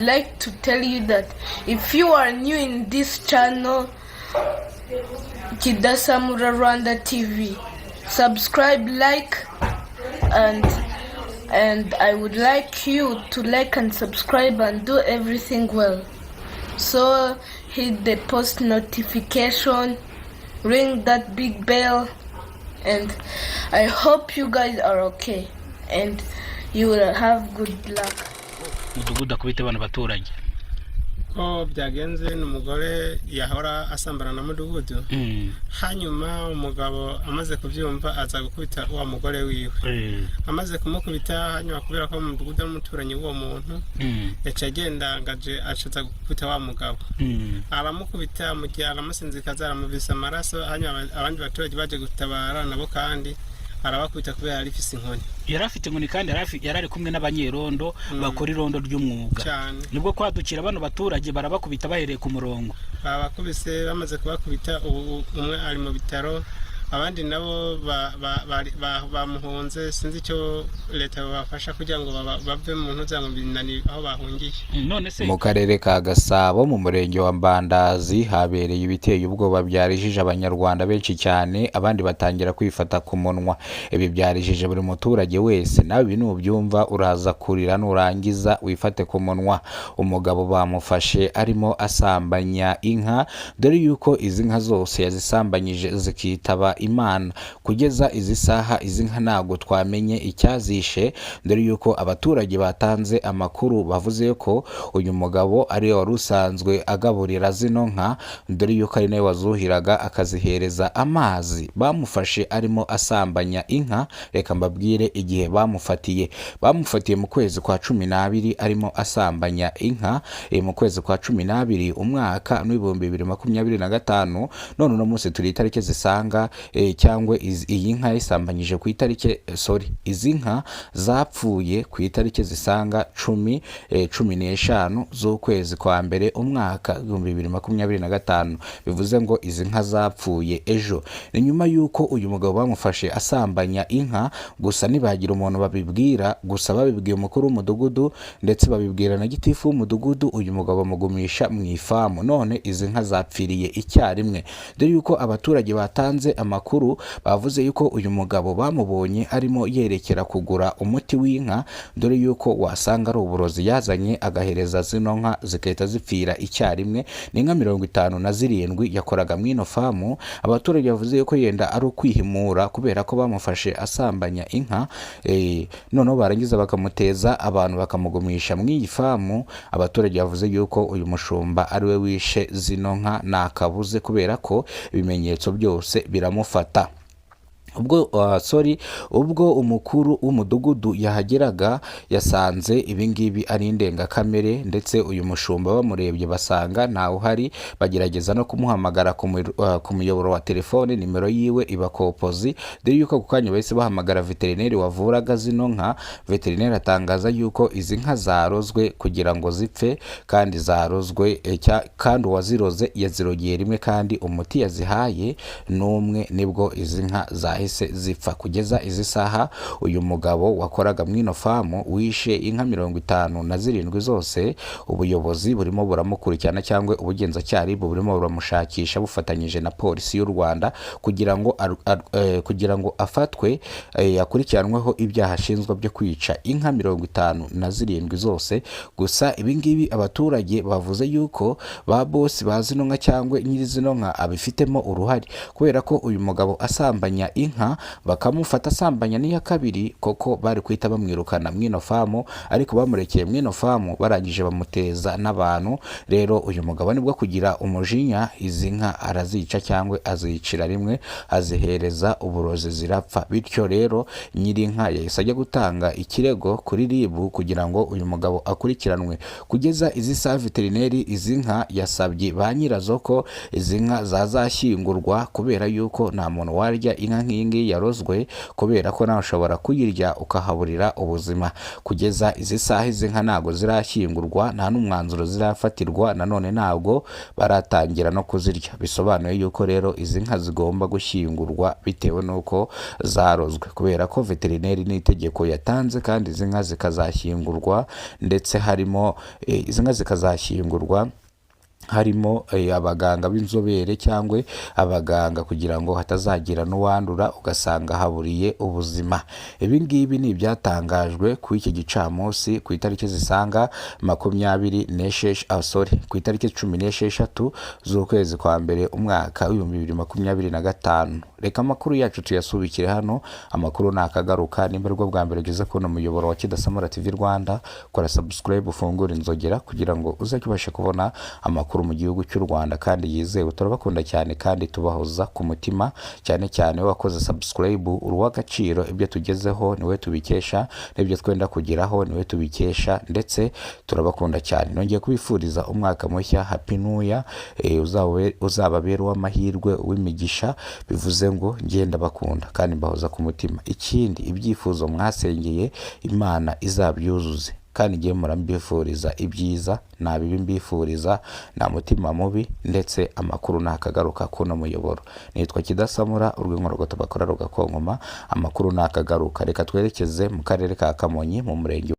Like to tell you that if you are new in this channel, Kidasamura Rwanda TV, subscribe, like, and I would like you to like and subscribe and do everything well. So hit the post notification, ring that big bell, and I hope you guys are okay and you will have good luck. Mudugudu akubite bano baturage. Ko byagenze ni umugore yahora asambana na mudugudu. Hanyuma umugabo amaze kubyumva aza gukubita wa mugore wiwe. Amaze kumukubita, hanyuma kubera ko umudugudu ari umuturanyi w'uwo muntu, yaciye agenda ngo aje acaza gukubita wa mugabo. Aramukubita, mu gihe aramusinzikaza, aramuvisa amaraso. Hanyuma abandi baturage baje gutabara nabo kandi arabakubita kubera yari ifise inkoni. Yari afite inkoni kandi yari ari kumwe n'abanyerondo bakora irondo ry'umwuga. Cyane. Nibwo kwadukira bano baturage barabakubita bahereye ku murongo. Babakubise, bamaze kubakubita, ubu umwe ari mu bitaro, abandi nabo bamuhunze. Sinzi icyo leta babafasha kugira ngo bave mu ntuza mu binani aho bahungiye. None se Mu karere ka Gasabo, mu murenge wa Mbandazi, habereye ibiteye ubwoba byarijije Abanyarwanda benshi cyane, abandi batangira kwifata ku munwa. Ibi byarijije buri muturage wese. Nawe ibi nubyumva uraza kurira, nurangiza wifate ku munwa. Umugabo bamufashe arimo asambanya inka, dore yuko izi nka zose yazisambanyije zikitaba Imana. Kugeza izi saha izi nka ntabwo twamenye icyazishe, dore yuko abaturage batanze amakuru bavuze ko uyu mugabo ariwe wari usanzwe agaburira zino nka, dore yuko ari nawe wazuhiraga akazihereza amazi. Bamufashe arimo asambanya inka. Reka mbabwire igihe bamufatiye. Bamufatiye mu kwezi kwa 12 arimo asambanya inka, mu kwezi kwa 12 umwaka w'2025. None uno munsi turi itariki zisanga cyangwa iyi nka yayisambanyije ku itariki, sorry, izi nka zapfuye ku itariki zisanga 15 z'ukwezi kwa mbere umwaka 2025. Bivuze ngo izi nka zapfuye ejo. Ni nyuma y'uko uyu mugabo bamufashe asambanya inka, gusa ntibagira umuntu babibwira. Gusa babibwiye umukuru w'umudugudu, ndetse babibwira na gitifu w'umudugudu. Uyu mugabo bamugumisha mu ifamu, none izi nka zapfiriye icyarimwe, dore yuko abaturage batanze amakuru bavuze yuko uyu mugabo bamubonye arimo yerekera kugura umuti w'inka, dore yuko wasanga ari uburozi yazanye agahereza zino nka zigahita zipfira icyarimwe. Ni inka 57 yakoraga mu ino famu. Abaturage bavuze yuko yenda ari ukwihimura kubera ko bamufashe asambanya inka, noneho barangiza bakamuteza abantu bakamugumisha mu iyi famu. Abaturage bavuze yuko uyu mushumba ari we wishe zino nka, ntakabuze, kubera ko ibimenyetso byose biramufata. Ubwo sorry, ubwo umukuru w'umudugudu yahageraga yasanze ibingibi ari indengakamere, ndetse uyu mushumba bamurebye basanga ntawe uhari. Bagerageza no kumuhamagara ku muyoboro wa telefone, nimero yiwe iba composé, dore yuko ako kanya bahise bahamagara veterineri wavuraga zino nka. Veterineri atangaza yuko izi nka zarozwe kugira ngo zipfe, kandi zarozwe kandi uwaziroze yazirogeye rimwe, kandi umuti yazihaye n'umwe, nibwo izi nka zahise zipfa. Kugeza izi saha uyu mugabo wakoraga mu ino famu wishe inka 57 zose, ubuyobozi burimo buramukurikirana, cyangwa ubugenzacyaha burimo buramushakisha bufatanyije na Polisi y'u Rwanda kugira ngo afatwe, akurikiranweho ibyaha ashinjwa byo kwica inka 57 zose. Gusa ibingibi abaturage bavuze yuko ba bosi ba zino nka cyangwa nyiri zino nka abifitemo uruhare, kubera ko uyu mugabo asambanya inka bakamufata asambanya n'iya kabiri, koko bari guhita bamwirukana mw'ino famu, ariko bamurekeye mw'ino famu, barangije bamuteza n'abantu. Rero uyu mugabo nibwo kugira umujinya izi nka arazica, cyangwa azicira rimwe, azihereza uburozi zirapfa. Bityo rero nyir'inka yahise ajya gutanga ikirego kuri RIB kugira ngo uyu mugabo akurikiranwe. Kugeza izi saha veterineri izi nka yasabye ba nyirazo ko izi nka zazashyingurwa, kubera yuko nta muntu warya inka nk'iyi. nk'iyi ngiyi yarozwe, kubera ko nawe ushobora kuyirya ukahaburira ubuzima. Kugeza izi saha izi nka ntabwo zirashyingurwa, nta n'umwanzuro zirafatirwa, nanone ntabwo baratangira no kuzirya. Bisobanuye yuko rero izi nka zigomba gushyingurwa bitewe n'uko zarozwe, kubera ko veterineri n'itegeko yatanze, kandi izi nka zikazashyingurwa, ndetse harimo izi nka zikazashyingurwa harimo abaganga b'inzobere cyangwa abaganga, kugira ngo hatazagira n'uwandura ugasanga haburiye ubuzima. Ibi ngibi ni ibyatangajwe ku iki gicamunsi ku itariki zisaga 26, sorry, ku itariki 16 z'ukwezi kwa mbere umwaka w'2025. Reka amakuru yacu tuyasubikire hano, amakuru nakagaruka. Nimba aribwo bwa mbere ugeze kubona umuyoboro wa Kidasamura TV Rwanda, kora subscribe, ufungure inzogera kugira ngo uzajye ubasha kubona amakuru mu gihugu cy'u Rwanda kandi yizewe. Turabakunda cyane kandi tubahoza ku mutima, cyane cyane wakoze subscribe, uri uw'agaciro. Ibyo tugezeho niwe tubikesha, n'ibyo twenda kugeraho niwe tubikesha, ndetse turabakunda cyane. Nongeye kubifuriza umwaka mushya, happy new year, uzababera uw'amahirwe, uw'imigisha. Bivuze ngo ngenda bakunda kandi mbahoza ku mutima. Ikindi, ibyifuzo mwasengeye Imana izabyuzuze, kandi ngiye murambifuriza ibyiza, nta bibi mbifuriza, nta mutima mubi, ndetse amakuru nakagaruka kuno muyoboro. Nitwa Kidasamura, urw'inkorogoto bakora rugakonkoma, amakuru nakagaruka. Reka twerekeze mu karere ka Kamonyi mu murenge